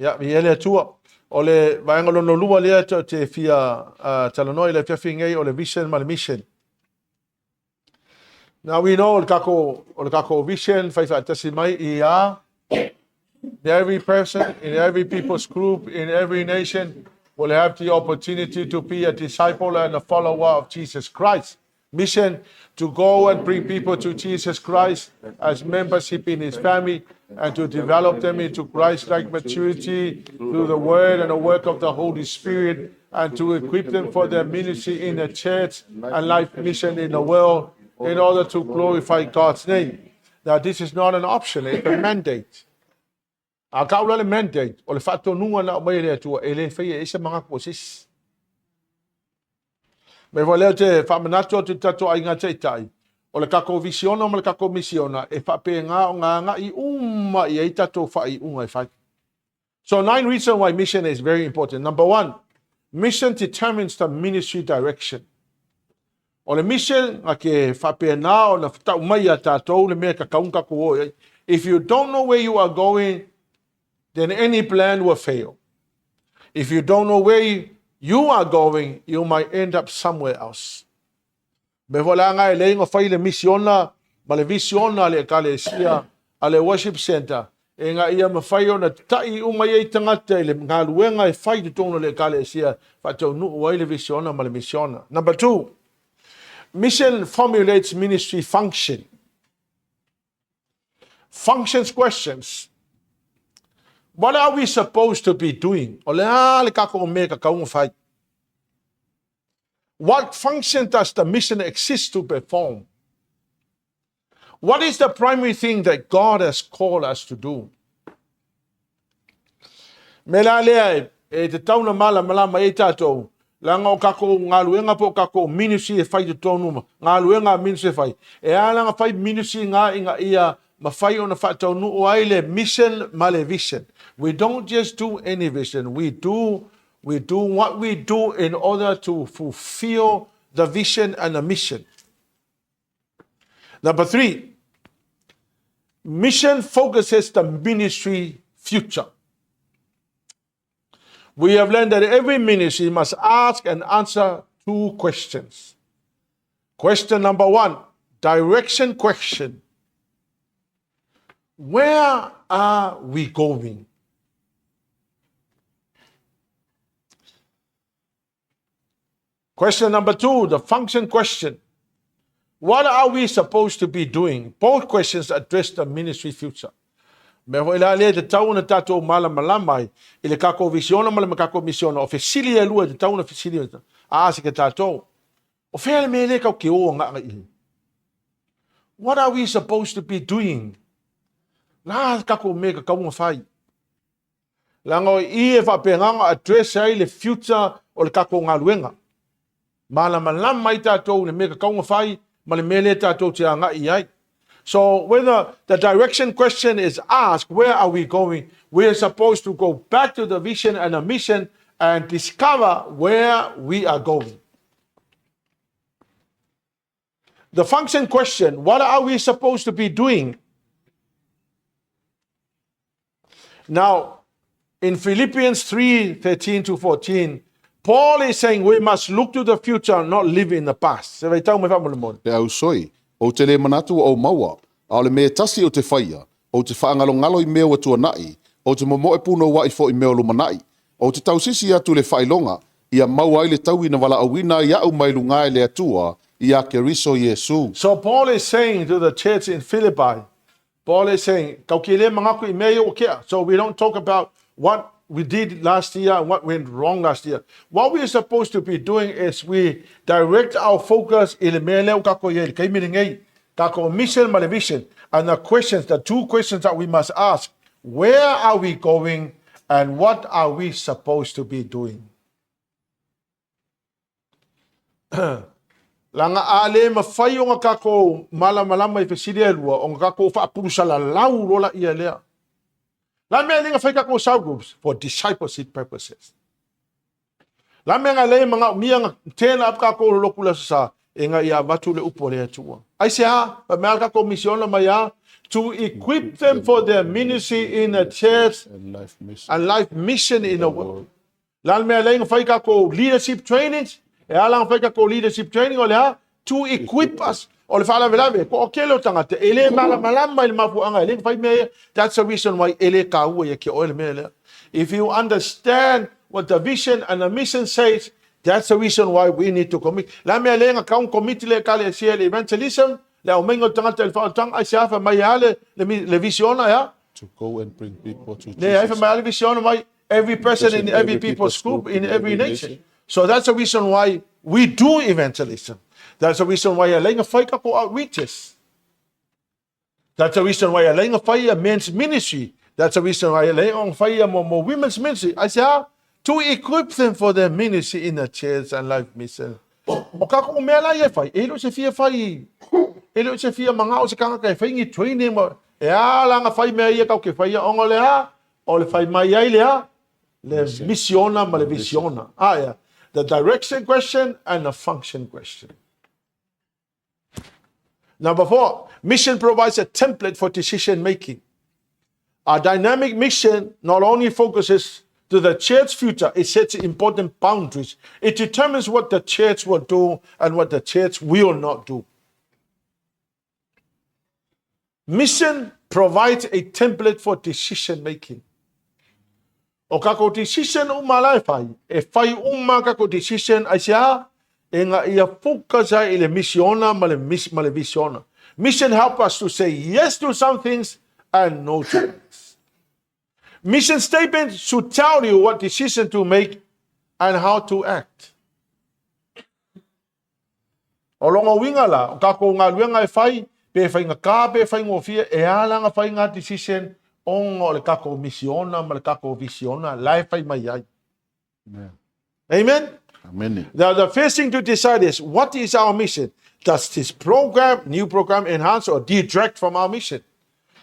Ia, viia le Atua. O le vaega lona lua lea tou te fia talanoa i le afiafi nei o le vision ma le mission. Now we know o le takou, o le takou vision fai faatasi mai ia in every person, in every people's group, in every nation will have the opportunity to be a disciple and a follower of Jesus Christ. Mission to go and bring people to Jesus Christ as membership in his family and to develop them into Christ-like maturity through the word and the work of the Holy Spirit and to equip them for their ministry in the church and life mission in the world in order to glorify God's name. Now, this is not an option, it's a mandate. A ka ula le mandate, o le faatonuga na aumai e le Atua, e le faia e se manatu o se isi. Me fua lea te faamanatu atu i tatou aiga taitai, o le tatou visiona ma le tatou misiona e faapena ona agai uma i ai tatou faaiuga e fai. So nine reasons why mission is very important. Number one, mission determines the ministry direction. O le mission na ke faapena ona tau mai ia tatou le mea e tatau ona tatou o i ai. If you don't know where you are going, then any plan will fail. If you don't know where you are going, you might end up somewhere else. Me fua le aga e lei ona fai le misiona ma le visiona a le Ekalesia a le Worship Centre ina ia mafai ona ta'i uma i ai tagata i le galuega e fai i totonu o le Ekalesia e faataunuu ai le visiona ma le misiona. Number two, mission formulates ministry function. Functions questions. What are we supposed to be doing? O le a le tatou mea e tatau ona fai? What function does the mission exist to perform? What is the primary thing that God has called us to do? Me la lea e te tau na malamalama i tatou, leaga o tatou galuega po o tatou ministry e fai totonu, galuega a ministry e fai. E ala ona fai ministry ngā ina ia mafai ona faataunuu ai le mission ma le vision. We don't just do any vision, we do what we do in order to fulfill the vision and the mission. Number three, mission focuses the ministry future. We have learned that every ministry must ask and answer two questions. Question number one, direction question. Where are we going? Question number two, the function question. What are we supposed to be doing? Both questions address the ministry future. Me hoi la le te tau na tatou malamalama ai i le kako visiona ma le kako misiona o fesili e lua te tau na fesili a se ke tatou. O whea le mea le kau ke o ngā i. What are we supposed to be doing? La kako me ka kaunga whai. Leaga o i e faapena address ai le future o le tatou galuega. Malamalama ai tatou i le mea tatau ona fai ma le mea lea tatou te agai i ai. So whether the direction question is asked, where are we going? We are supposed to go back to the vision and the mission and discover where we are going. The function question, what are we supposed to be doing? Now, in Philippians 3 13 to 14, Paul is saying we must look to the future, not live in the past. Se vai tau mai faamolemole. Le ausoi, ou te le manatu ua ou maua, a o le mea e tasi ou te faia, ou te faagalogalo i mea ua tuana'i, ou te momoe punoua'i foi i mea o lumana'i. Ou te tausisi atu i le faailoga, ia maua ai le taui na valaauina ai a'u mai luga e le Atua, iā Keriso Iesu. So Paul is saying to the church in Philippi, Paul is saying, kau ke le mangaku i mea i o kea. So we don't talk about what we did last year and what went wrong last year. What we are supposed to be doing is we direct our focus i le mea lea o kako i ai, le taimi lenei, kako mission ma le vision. And the questions, the two questions that we must ask, where are we going and what are we supposed to be doing? Leaga a le mafai ona tatou malamalama i fesili e lua, ona tatou faapulusalalau loa laia lea. La mea e fai tatou cell groups for discipleship purposes. La mea nga le manaomia na tena up tatou lotu le aso Sa, Ina ia avatu le upu a le Atua. Aisea? Fai mai le tatou misiona mai a? To equip them for their ministry in the church and life mission, and life mission in the world. Le a le mea lea na fai tatou leadership trainings? E ala na fai tatou leadership training o le a? To equip us. O le faalavelave, toatele o tagata e le malamalama i le mafuaaga e le fai mea ia. That's the reason why e le taua ia te oe le mea lea. If you understand what the vision and the mission says, that's the reason why we need to commit. Le a mea lea na tau commit le ekalesia i le evangelism, le aumaiga o le tagata i le faaolataga, aisea fai mai a le visiona e a? To go and bring people to Le ai fai Jesus. mai a le visiona mai, every person in every people's group in every nation. So that's the reason why we do evangelism. That's the reason why e laina fai tatou outreaches. That's the reason why e laina fai a men's ministry. That's the reason why e laina fai a mo women's ministry. Aisea? To equip them for their ministry in the church and life mission. O tatou mea la ia e fai, e le o se fia fai, e le o se fia manao se tagata e fai ni training ma, e a la na fai mea ia tatou te faia ona o le a? O le fai mai ai le a? Le misiona ma le visiona. Ah, yeah. The direction question and the function question. Number 4, mission provides a template for decision making. A dynamic mission not only focuses to the church future, it sets important boundaries. It determines what the church will do and what the church will not do. Mission provides a template for decision making. O tatou decision uma la e fai, e fai uma tatou decision aisea? Ina ia focus ai i le misiona ma le, ma le visiona. Mission help us to say yes to some things and no to others. Mission statement should tell you what decision to make and how to act. O lona uiga la, o tatou galuega e fai, pe faigata pe faigofie, e ala ona fai ngā decision ona o le tatou misiona ma le tatou visiona la e fai mai ai. Amen. Amen? Amen. Now, the first thing to decide is, what is our mission? Does this program, new program, enhance or detract from our mission?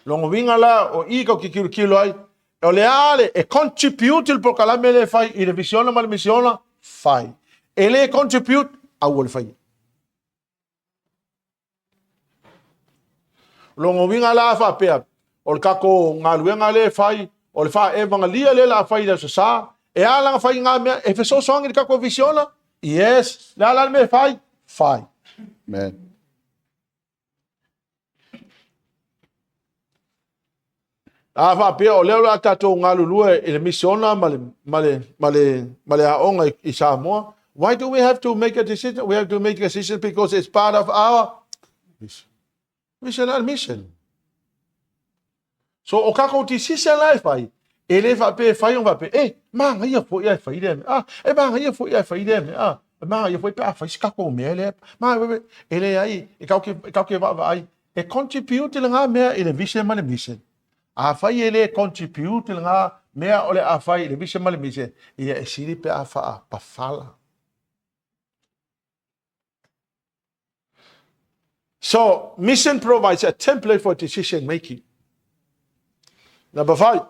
Lona uiga la, o i tatou te tilotilo ai, o le a le, e contribute le polokalame lea e fai i le visiona ma le misiona, fai. E le contribute, aua le faia. Lona uiga la faapea, o le tatou galuega lea e fai, o le faaevagalia lea o le a fai i le Aso Sa, e a la ona fai ngā mea, e fesoasoani i le tatou visiona? Yes. Le a la le mea e fai? Fai. Amen. A faapea o lea o le a tatou galulue i le misiona ma le, ma le, ma le, ma le aoga i Samoa, why do we have to make a decision? We have to make a decision because it's part of our mission and mission. So o tatou decision la e fai, e le faapea e fai ona faapea, e, manaia foi ae fai lea mea, ah, e manaia foi ae fai lea mea, ah, e manaia foi pe a fai se tatou mea lea, ma, e leai, e tatou te vaavaai, e contribute lena mea i le vision ma le mission. Afai e le contribute lena mea o le a fai i le vision ma le mission, ia e sili pe a faapafala. So, mission provides a template for decision making. Number 5,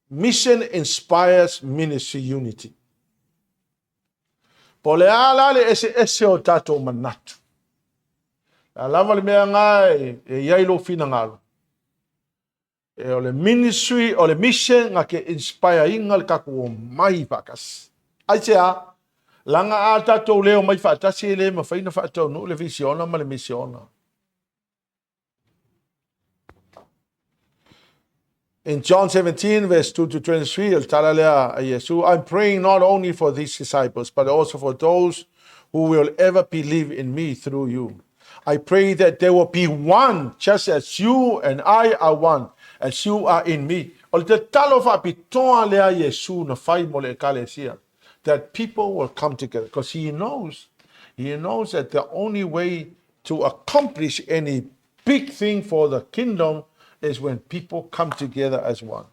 mission inspires ministry unity. Po o le a la le eseese o tatou manatu. Le a lava le mea nga e i ai lou finagalo. E o le ministry, o le mission na ke inspire ina le tatou omai faatasi. Aisea? Leaga a tatou le omai faatasi e le mafai ona faataunuu le visiona ma le misiona. In John 17, verse 2 to 23, o le tala lea a Iesu, I'm praying not only for these disciples, but also for those who will ever believe in me through you. I pray that they will be one, just as you and I are one, as you are in me. O le tatalo faapitoa lea a Iesu na fai mo le ekalesia, that people will come together, because he knows that the only way to accomplish any big thing for the kingdom is when people come together as one.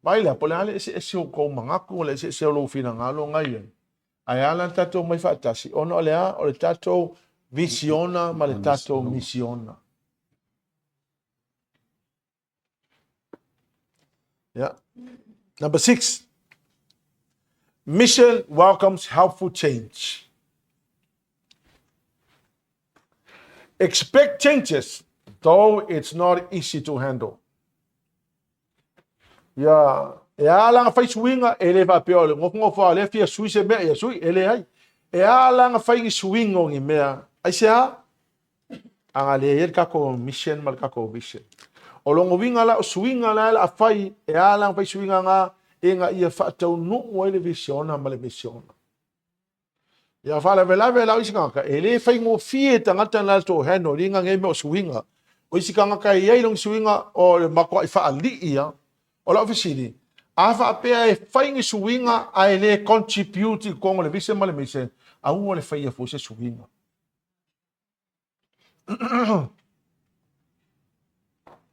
Vaai lea, po o le a le eseese o kou manatu, o le eseese o lou finagalo na i ai. Ae a la ona tatou omai faatasi, ona o le a? O le tatou visiona ma le tatou misiona. Yeah. Number 6, mission welcomes helpful change. Expect changes, though it's not easy to handle. Ia, e a la ona fai suiga, e le faapea o le nofonofo lava o lea e fia sui se mea, ia sui, e leai. E a la ona fai ni suiga o ni mea, aisea? A na leai ai le tatou mission ma le tatou vision. O lona uiga la, o suiga la o le a fai, e a la ona fai suiga na, ina ia faataunuu ai le visiona ma le misiona. Ia faalavelave la o isi tagata, e le faigofie i tagata na latou handle ina nei mea o suiga. O isi tagata e i ai lona suiga o le matuai faalii lava. O lau fesili, a faapea e fai ni suiga ae le contribute i totonu o le vision ma le mission, aua le faia fua se suiga.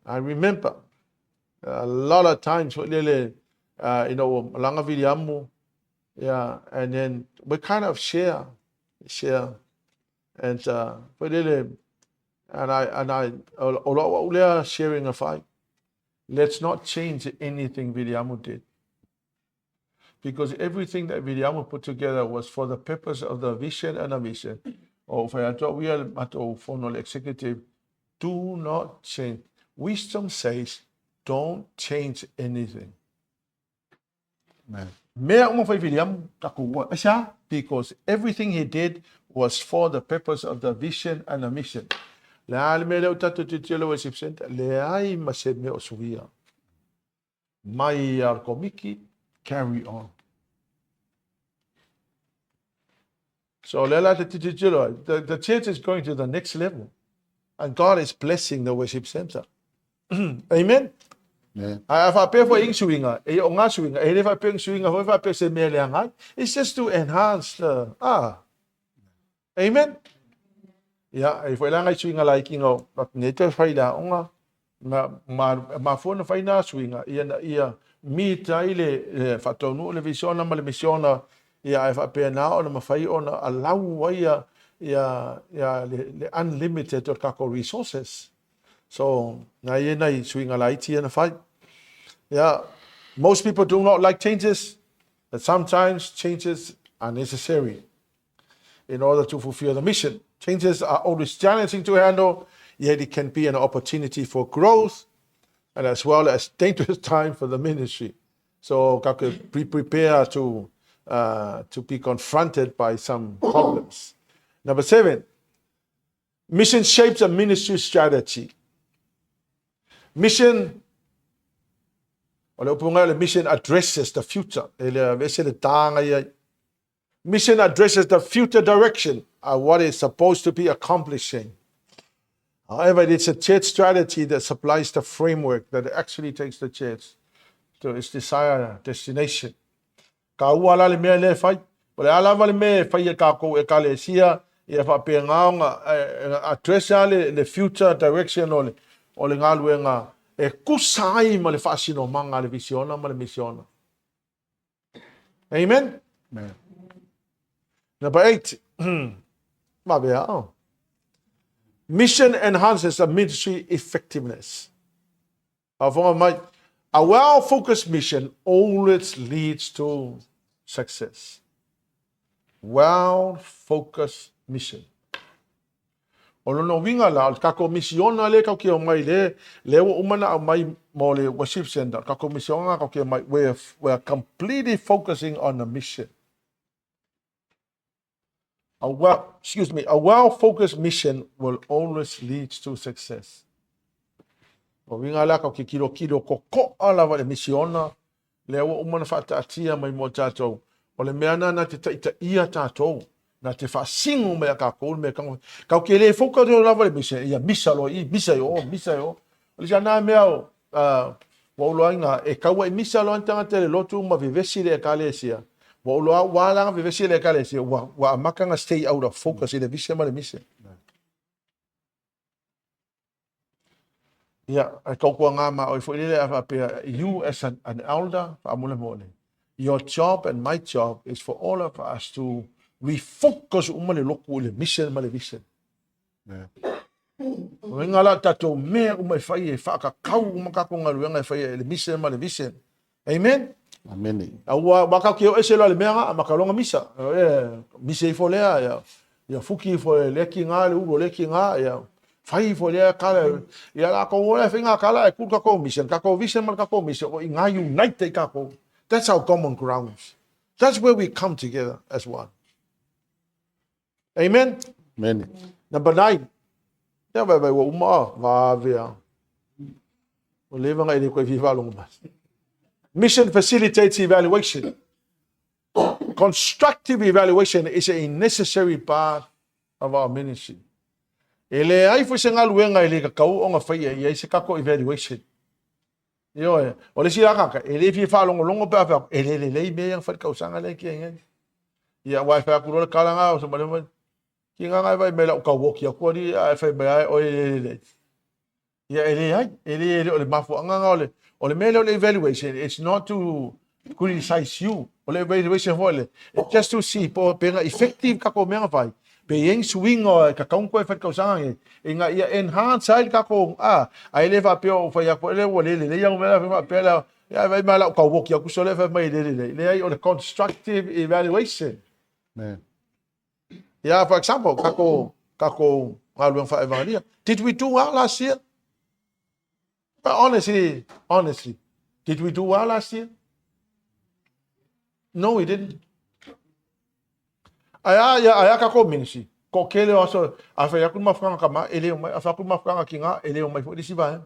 I remember a lot of times foi lele ina ua malaga Viliamu, yeah, and then we kind of share, share, and foi lele, and I, and I, o lau au lea sharing a fai. Let's not change anything Viliamu did. Because everything that Viliamu put together was for the purpose of the vision and the mission. O fai atu au ia le matou fono le executive, do not change. Wisdom says, don't change anything. Amen. Mea uma fai Viliamu, takou ua. Aisea? Because everything he did was for the purpose of the vision and the mission. Le a le mea lea o tatou tilotilo worship center, leai ma se mea o suia. Mai a le komiki, carry on. So lea la te tilotilo ai, the church is going to the next level. And God is blessing the worship center. Amen. Amen. Ae a faapea foi i suiga, e o ngā suiga, e le faapea i suiga foi faapea se mea leaga ai. It's just to enhance the, ah. Amen. Ia, e foi la ngai suiga laiti no, nei toe whai la onga, ma, ma, mafua na whai nā suiga, ia na ia meet ai le, le whaataunuu le visiona ma le misiona, ia ai whaapea nā ona mawhai ona allow ai ia, ia, ia le, le unlimited o kako resources. So, nā ia nei suiga laiti ia na whai. Yeah, most people do not like changes, but sometimes changes are necessary in order to fulfill the mission. Changes are always challenging to handle, yet it can be an opportunity for growth and as well as dangerous time for the ministry. So, be prepared to, to be confronted by some problems. Number 7, mission shapes a ministry strategy. Mission, o le upu ngai o le mission addresses the future. E le aveese le tānga ia. Mission addresses the future direction of what is supposed to be accomplishing. However, it is a church strategy that supplies the framework that actually takes the church to its desired destination. Ka ua la le mea lea e fai. O le a lava le mea e fai e kākou ekalesia, ia faapena ona address lava le, le future direction o le, o le galuega e tusa ai ma le faasinomaga a le visiona ma le misiona. Amen? Amen. Number 8. Mavea. Oh. Mission enhances the ministry effectiveness. Faafofoga mai, a well-focused mission always leads to success. Well-focused mission. O lona uiga la, o le tatou misiona lea tatou te omai le, lea ua uma ona aumai mo le worship center, o le tatou misiona tatou te omai, we are completely focusing on the mission. A well, excuse me, a well-focused mission will always lead to success. O winga la ka ke kilo kilo koko'a lava le misiona, lea ua uma na whaataatia mai mo tātou. O le mea nā nā te taitaia tātou, nā te whaasino mai a kākou le mea kango. Kau ke le focus o lava le mission, ia misa loa i, misa i o, misa i o. O le sia nā mea o, ua ou loa e kaua i misa loa ni tagata i le lotu ma vevesi le ekalesia. Ua ou loa ua ala vevesi le ekalesia, ua, ua amata na stay out of focus i le vise ma le mise. Ia, e tautua ngā ma oi foi lele a faapea, you as an elder, faamolemole, your job and my job is for all of us to refocus uma le lotu i le mission ma le vision. O inga la tatou mea uma e fai e whaakakau uma kako galuega e fai e le mission ma le vision. Amen. Amen. A ua ua kau ke o ese loa le mea nga ma ka longa misa. E misa ifo lea ia ia fuki ifo e le ki nga le ulo le ki nga ia. Fai ifo i lea kala, ia lakou o lea faiga kala ae ku le kakou mission, kakou vision ma le kakou mission o i nga unite ai kakou. That's our common grounds. That's where we come together as one. Amen. Amen. Number 9. Ia vai vai ua uma a vave a. O leva ngai le koe fia faalogo mai. Mission facilitates evaluation. Constructive evaluation is a necessary part of our ministry. E leai foi se galuega e le tatau ona faia i ai se tatou evaluation. Ioe, o le isi la tagata, e le fia faalogologo pe a fai atu, e le lelei mea ia na fai i le tausaga lea ki ai. Ia, aua e fai atu loa le tala na, o se male mai, ki ngā ngai vai mai lau tau oki atu ali, ae fai mai ai oe e le lelei. Ia, e leai, e le, e le o le mafuaaga na o le, o le mea lea o le evaluation, it's not to criticize you. O le evaluation foi le, it's just to see po o pe na effective kakou mea na fai, pe i ai ni suiga e tatau ona toe fai i le tausaga nei, ina ia enhance ai le tatou, a, ae le faapea o fai atu ele ua le lelei au mea la faapea la, ia vai ma lau tau oki atu sole fai mai e le lelei. Leai, o le constructive evaluation. Amen. Yeah, for example, kakou, kakou galuega faaevangelia. Did we do well last year? But honestly, honestly, did we do well last year? No, we didn't. Ae a ia, ae a kakou ministry. Ko kele o aso, a fai aku le mafuaaga kama, e le omai, a fai aku le mafuaaga kina, e le omai foi le isi vaega.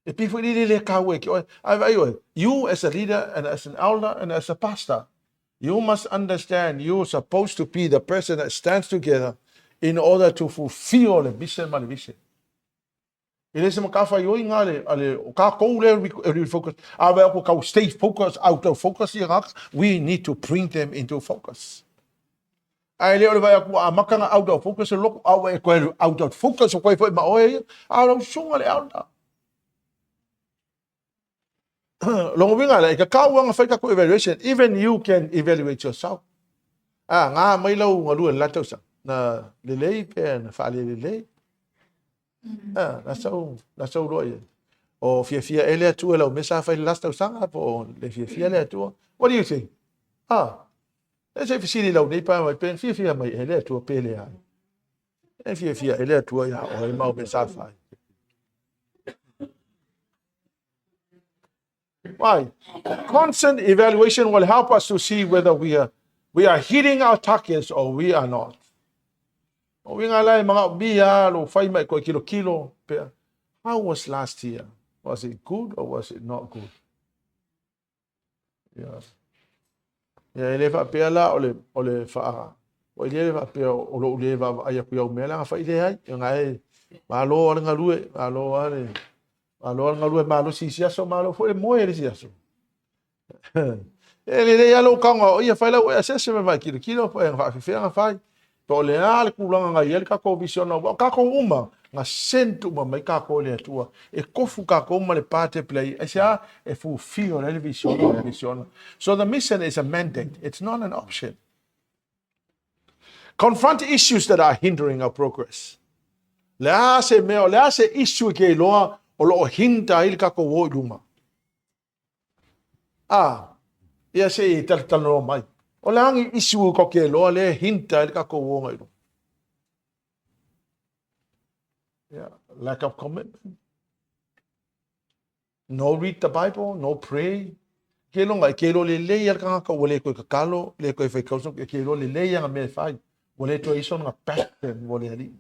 E pei foi lele le kaua e ki oe. Ae vaai oe, you as a leader and as an elder and as a pastor, you must understand you supposed to be the person that stands together in order to fulfill le mission ma le vision. E le se matafaioi nga le, a le, o kakou lea e refocus, a vaai aku kau stay focus, out of focus ia ngaka, we need to bring them into focus. Ae le o le vaai atu ua amata ona out of focus le loto, a ua e toe out of focus atu ai foi ma oe ia, a o lau susuga le elder. Lona uiga lea, e tatau lava ona fai tatou evaluation, even you can evaluate yourself. A, nga mai lau galue i le la tausaga, na lelei pe na faalelelei. A, na sau, na sau loa i ai. O fiafia e le Atua i lau mea sa fai i le last tausaga po o le fiafia le Atua. What do you think? A, E se i fesili lau nei pae mai pe fiafia mai e le Atua pe leai. E fiafia e le Atua iā oe ma au mea sa fai. Why? Constant evaluation will help us to see whether we are hitting our targets or we are not. O uiga la e manaomia lou fai ma e toe kilokilo pea. How was last year? Was it good or was it not good? Ia. Ia, e le faapea la o le, o le faa, o le le faapea o lou le vaavaai atu i au mea la fai leai. Ia nga e, malo a le galue, malo a le, malo a le galue malosi i isi aso, malo foi le moe i le isi aso. E lelei lava lou tago o ia fai lau assessment mai kilokilo po e faafefea ona fai. Po o le a le tulaga na i ai le tatou vision, aua o tatou uma, na sent uma mai tatou e le Atua. E tofu tatou ma le part e play, aisea? E fulfill ai le vision ma le mission. So the mission is a mandate, it's not an option. Confront issues that are hindering our progress. Le a se mea, o le a se issue e ke iloa o lo o hinder ai le tatou o i luma. A, ia se i talatalanoa mai. O le a ni issue ko ke loa le hinta ai le kakou o i luma? Yeah, lack of commitment. No read the Bible, no pray. Ke longa, e ke lo le lei al kangaka ua le koe kakalo, le koe whai kausa, e ke lo le lei anga mea e whai. Ua le toe iso nga passion mo le alii.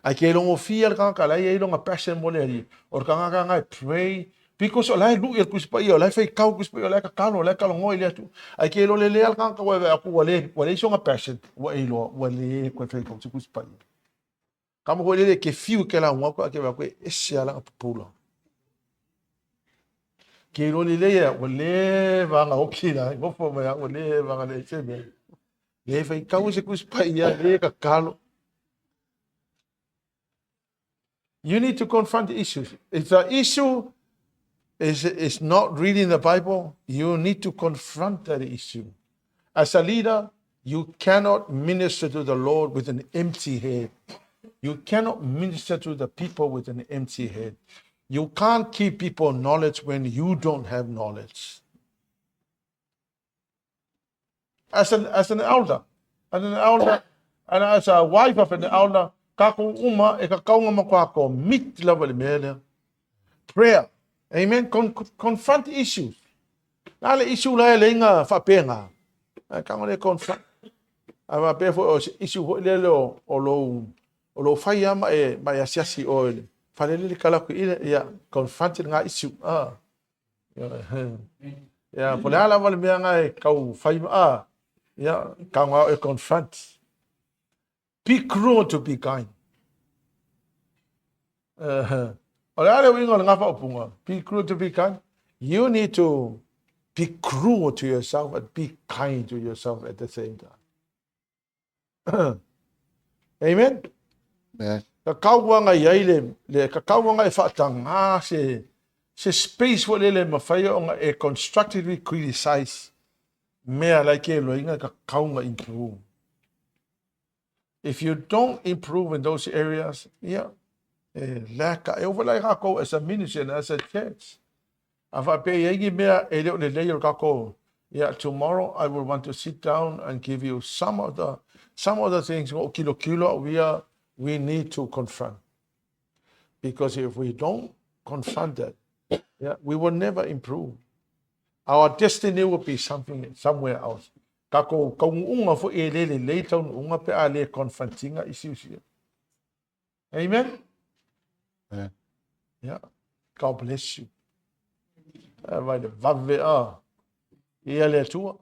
Ae ke logofia le tagata la e i ai lona passion mo le Alii, o le tagata lena e pray, because o la e lui e le Tusi Paia, o la e faitau le Tusi Paia, o la e tatalo, o la e talanoa i le Atua. Ae ke lolelea le tagata ua e vaai atu ua le, ua leai sona passion, ua e iloa ua le toe faitau se Tusi Paia. Kama foi lele ke fiu i ke lauga atu ae ke vaai atu e ese lava lana pupula. Ke iloa lelei e ua leva ona oki la, nofo mai ua leva ona leai se mea. Le faitau se Tusi Paia, le tatalo. You need to confront the issues. If the issue is not reading the Bible, you need to confront that issue. As a leader, you cannot minister to the Lord with an empty head. You cannot minister to the people with an empty head. You can't keep people knowledge when you don't have knowledge. As an elder, as an elder, and as a wife of an elder, Tatou uma e tatau ona matua commit lava i le mea lea. Prayer. Amen. Confront issues. Na le issue la e leai na faapena. Ae tago le confront. A faapea foi o se issue foi lele o lou o lou fai lava ma e ma e asiasi oe i le fale lele tala atu i le ia confront lena issue. Ah. Ia, po o le a lava le mea na e tau fai ma a, ia, tago lava e confront. Be cruel to be kind. O le a le uiga o lena faaupuga? Be cruel to be kind. You need to be cruel to yourself and be kind to yourself at the same time. Amen? Amen. Ka kauanga i ai le, le ka kauanga e whaatanga se, se space fo lele mawhai o e constructively criticize mea lai ke loinga ka kaunga improve. If you don't improve in those areas, ia, e lack a. E oo foi la i takou as a ministry and as a church. A faapea e i ai ni mea e le o lelei o le takou, ia, tomorrow I will want to sit down and give you some of the, some of the things ua ou kilokilo au ia, we need to confront. Because if we don't confront that, yeah, we will never improve. Our destiny will be something somewhere else. Takou taunuuga foi e le lelei taunuuga pe a le confront ina issues ia. Amen? Amen. Yeah. God bless you. Vai le vave a. Ia le Atua.